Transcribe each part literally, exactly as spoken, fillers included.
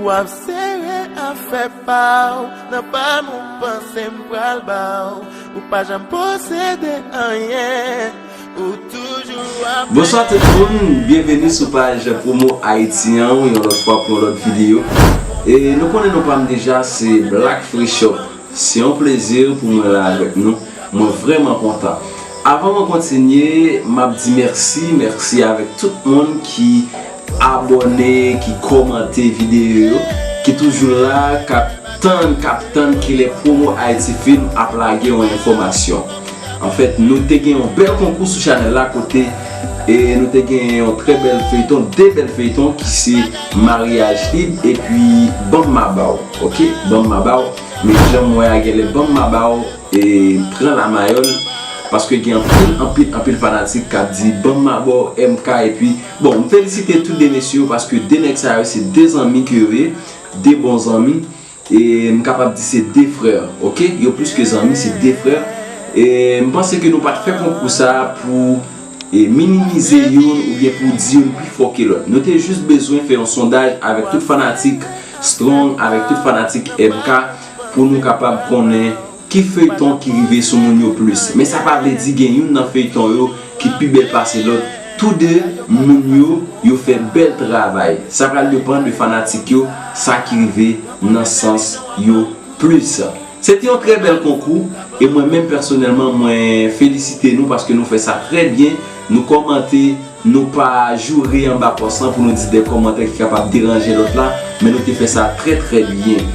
W ap sere afè pa w, nan pa m ou panse m pral ba w. Ou pa janm posede anyen, ou toujou ap Bonswa tout moun, byenveni sou paj Promo Haiti an, yon lòt fwa pou yon lòt videyo. E nou konnen non pa m deja, se Black Free Shop. Se yon plezi pou mwen la avèk nou. Mwen vrèman kontan. Avan mwen kontinye, m ap di mèsi, mèsi avèk tout moun ki abòne, ki kòmante videyo yo, ki toujou la, k ap tann, k ap tann kilè Promo Haiti Film ap lage yon enfòmasyon. Anfèt, nou te gen yon bèl konkou sou chanèl la kote e nou te gen yon trè bèl feyton, de bèl feyton ki se Maryaj Lib epi Banm Mabaw. Oke, Banm Mabaw. Men jan m wè a, genlè Banm Mabaw e pran lamayòl, paske gen anpil, anpil, anpil fanatik k ap di Banm Mabaw, M K, epi, bon, m felisite tou de mesye yo, paske de nèg sa yo se de zanmi ke yo ye, de bon zanmi, e m kapab di se de frè, oke? Yo plis ke zanmi, se de frè. E m panse ke nou pa t fè konkou sa a pou e minimize youn oubyen pou di youn pi fò ke lòt. Nou te jis bezwen fè yon sondaj avèk tout fanatik Strong, avèk tout fanatik M K, pou nou kapab konnen ki feyton ki rive sou moun yo plis. Men sa pa vle di gen youn nan feyton yo ki pi bèl pase lòt. Tou de moun yo, yo fè bèl travay. Sa pral depann de fanatik yo, sa ki rive nan sans yo plis. Se te yon trè bèl konkou, e mwen menm pèsonèlman, mwen felisite nou paske nou fè sa trè byen, nou kòmante, nou pa joure anba pòs lan pou nou di de kòmantè ki kapab deranje lòt la, men nou te fè sa trè, trè byen.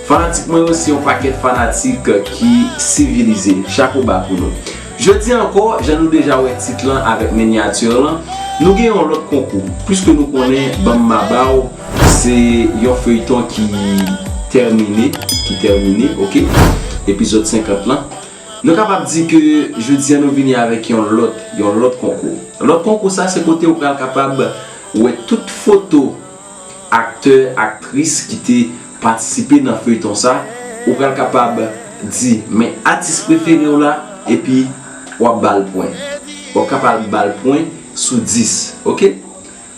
Fanatik mwen yo, se yon pakèt fanatik ki sivilize. Chapo ba pou nou. Jodi ankò, jan nou deja wè tit lan avèk minyati lan, nou gen yon lòt konkou. Piske nou konnen Banm Mabaw, se yon feyton ki tèmine, ki tèmine, oke? Epizòd senkant lan. Nou kapab di ke jodi a nou vini avèk yon lòt, yon lòt konkou. Lòt konkou sa, se kote ou pral kapab wè tout foto aktè, aktris ki te patisipe nan feyton sa. Ou pral kapab di, men atis prefere w la, epi w ap ba l pwen. W ap kapab ba l pwen sou dis, oke?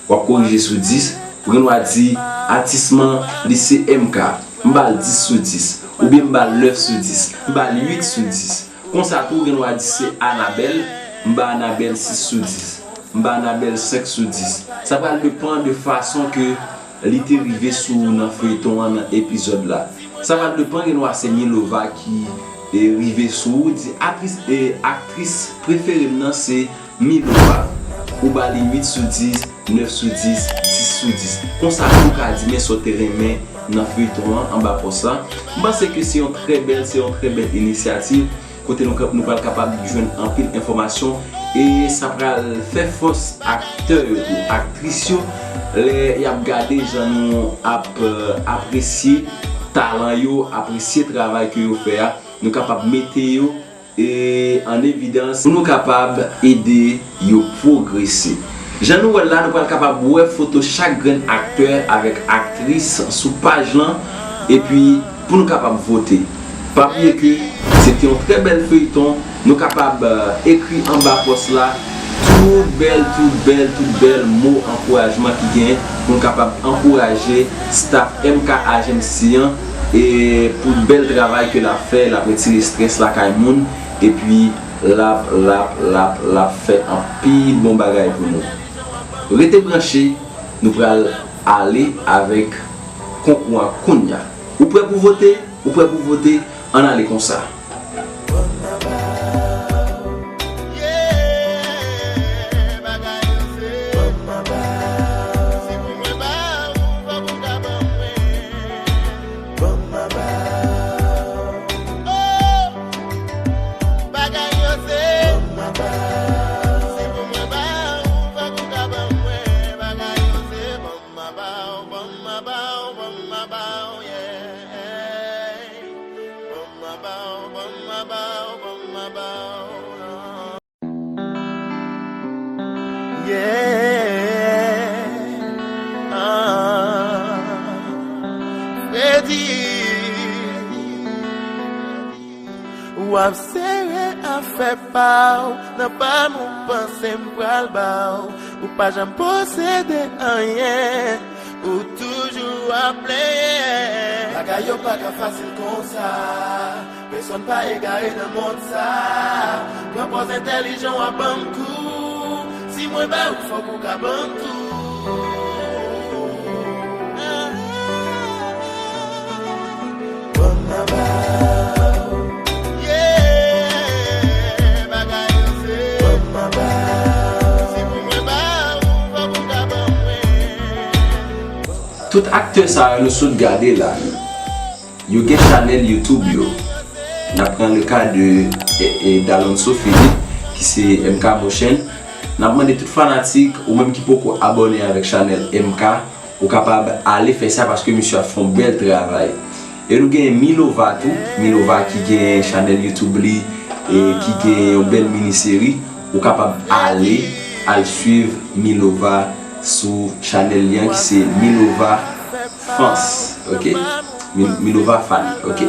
W ap korije sou dis, ou gen dwa di, atis mwen, li se M K, m ba l dis sou dis, oubyen m ba l nèf sou dis, m ba l uit sou dis. Konsa tou, ou gen dwa di se Anabèl, m ba Anabèl sis sou dis, m ba Anabèl senk sou dis. Sa pral depann de fason ke li te rive sou ou nan feyton an, nan epizòd la. Sa pral depann, gen dwa se Milova ki, e, rive sou ou, di aktris, e, aktris prefere m nan se Milova. Ou ba li uit sou dis, nèf sou dis, dis sou dis. Konsa tou ou ka di men sa w te renmen nan feyton an anba pòs la. M panse ke se yon trè bèl, se yon trè bèl inisyativ kote nou, nou pral kapab jwenn anpil enfòmasyon e sa pral fè fòs aktè yo tou, aktris yo, lè y ap gade jan nou ap, euh, apresye talan yo, apresye travay ke yo fè a, nou kapab mete yo e an evidans pou nou kapab ede yo pwogrese. Jan nou wè l la, nou pral kapab wè foto chak grenn aktè avèk aktris sou paj lan, epi pou nou kapab vote. Pa bliye ke se te yon trè bèl feyton, nou kapab, euh, ekri anba pòs la tout bèl, tout bèl, tout bèl mo ankourajman ki genyen pou nou kapab ankouraje staff M K Agency an e pou bèl travay ke l ap fè, l ap retire estrès lakay moun, epi l ap, l ap, l ap, l ap fè anpil bon bagay pou nou. Rete branche, nou pral ale avèk konkou an kounye a. Ou prè pou vote? Ou prè pou vote? Ann ale konsa. Yeah. Ah. Fredi. W ap sere afè pa w, nan pa m ou panse m pral ba w. Ou pa janm posede anyen, ou toujou Ap plenyen. Bagay yo pa ka fasil konsa. Pèsonn pa egare nan mond sa. Pran pòz entèlijan w ap ban m kou. Si mwen ba ou, fòk ou ka ban m tou. Ban m maba. Yeah, bagay yo se. Ban m maba. Si pou mwen ba ou, fòk ou ka ban mwen. Tout aktè sa yo nou sot gade la, yo gen chanèl YouTube yo. N ap pran le ka de e, e, Dalonso Philippe, ki se M K Motion. N ap mande tout fanatik, ou menm ki poko abòne avèk chanèl M K, ou kapab ale fè sa paske misye ap fè yon bèl travay. E nou gen Milova tou, Milova ki gen chanèl YouTube li, e ki gen yon bèl mini seri. Ou kapab ale, al swiv Milova sou chanèl li an ki se Milova Fans, ok? Mi- Milova Fan, ok?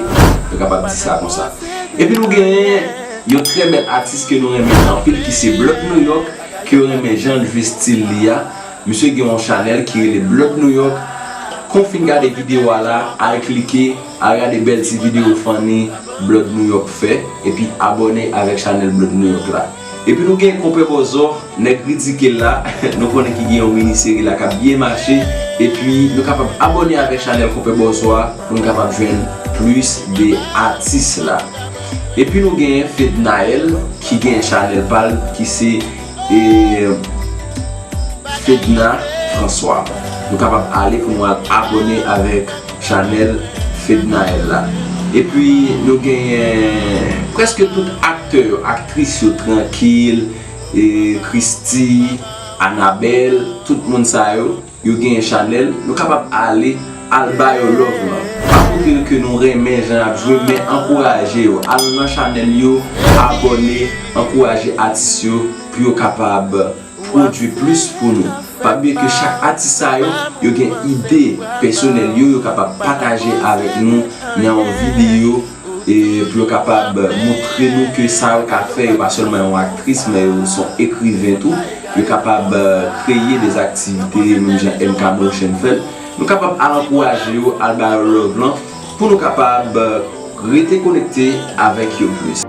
Nou kapab di sa konsa. Epi nou gen yon trè bèl atis ke nou renmen anpil ki se Blood New York, ke yo renmen jan l jwe stil li a. Misye gen yon chanèl ki rele Blood New York. Kon w fin gade videyo a la, al klike, al gade bèl ti videyo funny Blood New York fè, epi abòne avèk chanèl Blood New York la. Epi nou gen Konpè Bòzò, nèg ridikil la, nou konnen ki gen yon mini seri la k ap byen mache, epi nou kapab abòne avèk chanèl Konpè Bòzò a pou nou kapab jwenn plis de atis la. Epi nou gen Fednaelle ki gen chanèl pa l ki se, e, Fedna François. Nou kapab ale pou nou al abòne avèk chanèl Fednaelle la. Epi nou genyen prèske tout aktè yo, aktris yo, Trankil, e, Christie, Anabelle, tout moun sa yo, yo genyen chanèl. Nou kapab ale, al ba yo love lan. Pa pou di ke nou renmen jan y ap jwe, men ankouraje yo. Al nan chanèl yo, abòne, ankouraje atis yo pou yo kapab pwodui plis pou nou. Pa bliye ke chak atis sa yo, yo gen ide pèsonèl yo, yo kapab pataje avèk nou nan yon videyo, e pou yo kapab montre nou ke sa yo ka fè, yo pa sèlman yon aktris, men yo se yon ekriven tou. Yo kapab, e, kreye de aktivite, menm jan M K Motion fè l. Nou kapab al ankouraje yo, al ba yo love lan, pou nou kapab, e, rete konekte avèk yo plis.